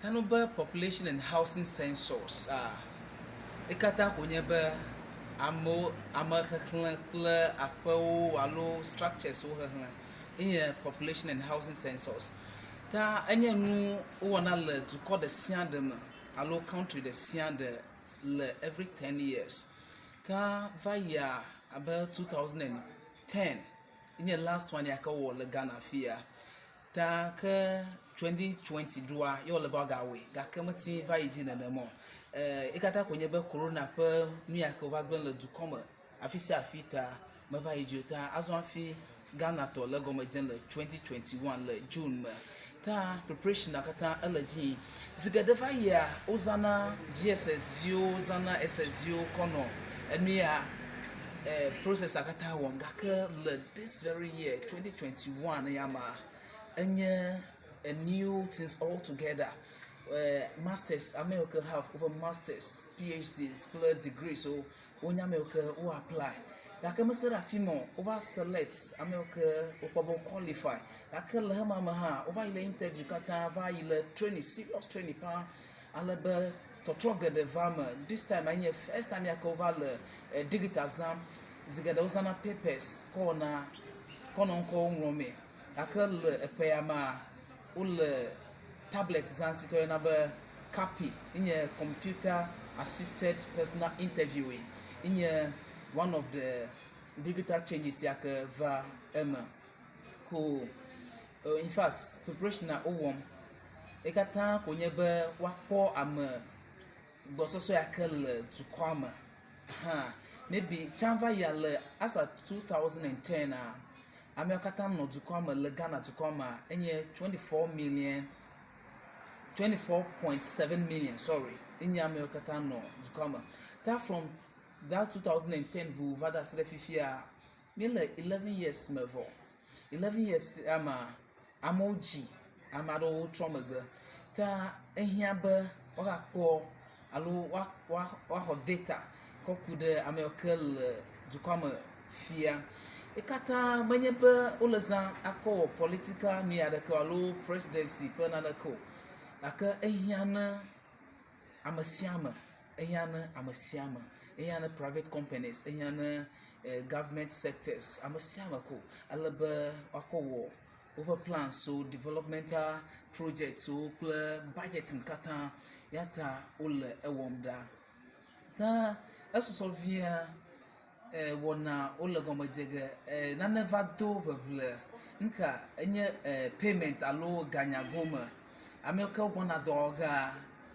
Ta nu be population and housing census a, yi katã ko nye be amewo amexexlẽ kple aƒewo alo structures wo xexlẽ enye population and housing census. Ta enye nu wowɔna le dukɔ ɖe sia ɖe me alo country ɖe sia ɖe le every ten years. Ta va yia abe 2010 enye last one ya ke wowɔ le Ghana fia. Ta ke 2020 ɖoa ye wòle be woagawɔe gake meti va yi dzi nenema o. Eee yi katã koe nye be corona ƒe nu ya ke wova gblẽ le dukɔ me afi sia afi ta meva yi dzi o ta azɔ hafi Ghanatɔ le egɔme dzem le 2021 le June me. Ta preparation katã ele dzi yim. Zi geɖe va yia wozãna GSS viwo, wozãna SS viwo kɔ nɔ enu ya e process-a katã wɔm gake le this very year 2021 ya mea, enye a new things all together. E masters ame yiwo ke have woƒe masters, PhDs kple degrees wo wonye ame yiwo ke wo apply gake mese ɖe afi ma o, wova select ame yiwo ke wokpɔ be wo qualify gake le ema me hã wova yi le interview katã va yi le training serious training paa ale be tɔtrɔ geɖe va eme. This time enye first time ya ke wova le digital zãm. Zi geɖe wozãna papers kɔ wɔna kɔ nɔ ŋkɔwo ŋlɔm mee gake le eƒe ya mea wole tablet zãm si ke woyɔna be CAPI nye computer assisted personal interviewing nye one of the digital changes ya ke va eme ko in fact preparation a wowɔm ye katã ko nye be woakpɔ ame gbɔsɔsɔ ya ke le dukɔa me hã. Maybe tsã va yia le as at 2010 amewo katã nɔ dukɔa me le Ghana dukɔa mea enye 24 million 24.7 million sorry enye amewo katã nɔ dukɔa me. Ta from that 2010 ŋu va de asi ɖe fifia míele 11 years me vɔ. 11 years ya mea amewo dzi ame aɖewo trɔ megbe ta ehiã be woagakpɔ alo woa woa woaxɔ data kɔ ku ɖe ame yiwo ke le dukɔa me fia. Ye katã menye be wole zã akɔ wɔ political nu aɖeke o alo presidency ƒe naneke o gake ehiã ne ame sia ame, ehiã ne ame sia ame, ehiã ne private companies, ehiã ne government sectors, ame sia ame ko ale be woakɔ wɔ woƒe plans wo, developmental projects wo kple budgeting katã ya ta wole ewɔm ɖa. Ta esusɔ via wɔna wole gɔme dze ge nane va do ŋeŋle nuka enye payment alo ganya gome. Ame yiwo ke wogbɔna dɔ wɔ gea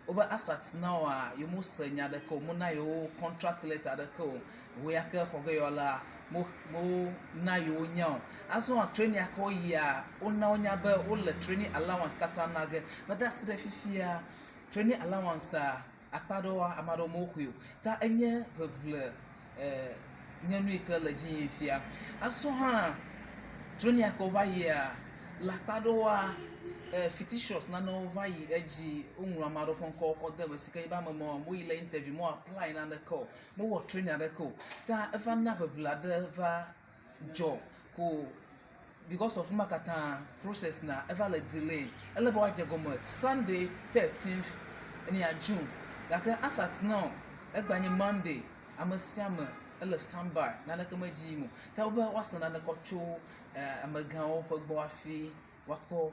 wobe as at now yewo mese nya aɖeke o, womena yewo contract letter aɖeke o. Ŋu ya ke xɔ ge yewoalea mo mona yewo nya o. Azɔa training ya ke woyia wona wonya be wole training allowance katã na ge. Va de asi ɖe fifia training allowance-a akpa aɖewoa ame aɖewo mexɔe o. Ta enye ŋeŋle e nye nu yi ke le edzi yim fia. Azɔ hã training ya ke wova yia le akpa aɖewoa e fictitious nanewo va yi edzi. Woŋlɔ ame aɖewo ƒe ŋkɔwo kɔ de eme si ke nye be ame mawo meyi le interview mewɔ apply naneke o, mewɔ training aɖeke o. Ta eva na ŋeŋle aɖe va dzɔ ko because of numa katã process na eva le delay. Ele be woadze gɔme Sunday 13th enya June gake as at now egba nye Monday ame sia ame ele stand by naneke medzi yim o. Ta wobe woase nane kɔ tso amegãwo ƒe gbɔ hafi woakpɔ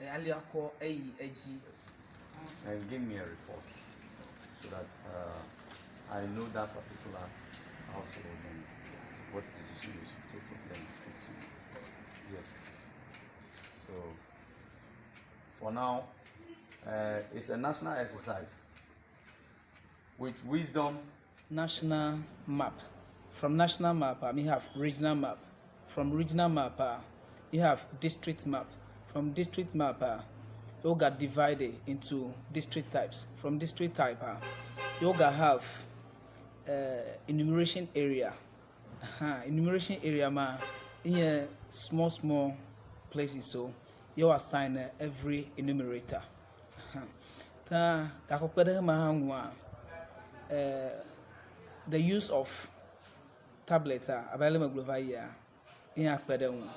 ale woakɔ eyi edzi. And give me a report so that I know that particular household and what decision you should take and then speak to me. Yes, please. So, for now, it's a national exercise with wisdom. National map. From national map, you have regional map. From regional map, you have district map. From district map, you got divided into district types. From district type, you got have enumeration area. Enumeration area ma in a small small places, so you assign every enumerator. Ta gakɔkpe ɖe ema hã ŋua, the use of tablet abe ale megblɔ va yia, ye hã kpe ɖe eŋu.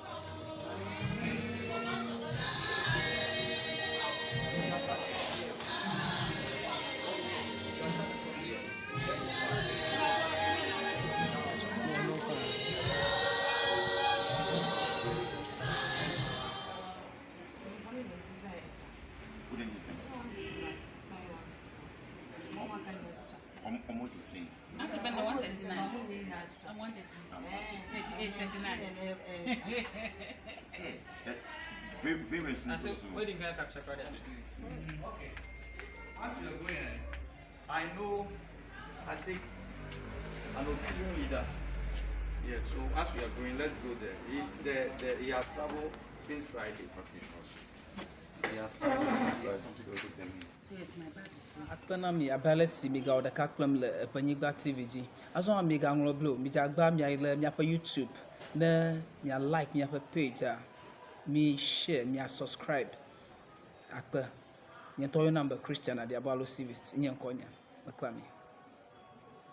Put it in the same. Almost the same. Uncle Ben, 139. I'm 139. 38, 39. Very, very small. I said, where did you capture credit? Okay. As we are going, I know I take an opinion leader. Yeah, so as we are going, let's go there. He, the, the, he has traveled since Friday. Okay. He has traveled since Friday. So Put them in. Yes, my bag. Akpe na mi abe ale si migawɔ ɖeka kplem le Eƒenyigba TV dzi. Azɔ hã migaŋlɔ be o, midzagba miayi le miaƒe YouTube ne mia like miaƒe page-a, mi share, mia subscribe. Akpe. Nye ŋutɔ woyɔnam be Christian Adiabo alo Civist nye ŋkɔnye. Mekla mi.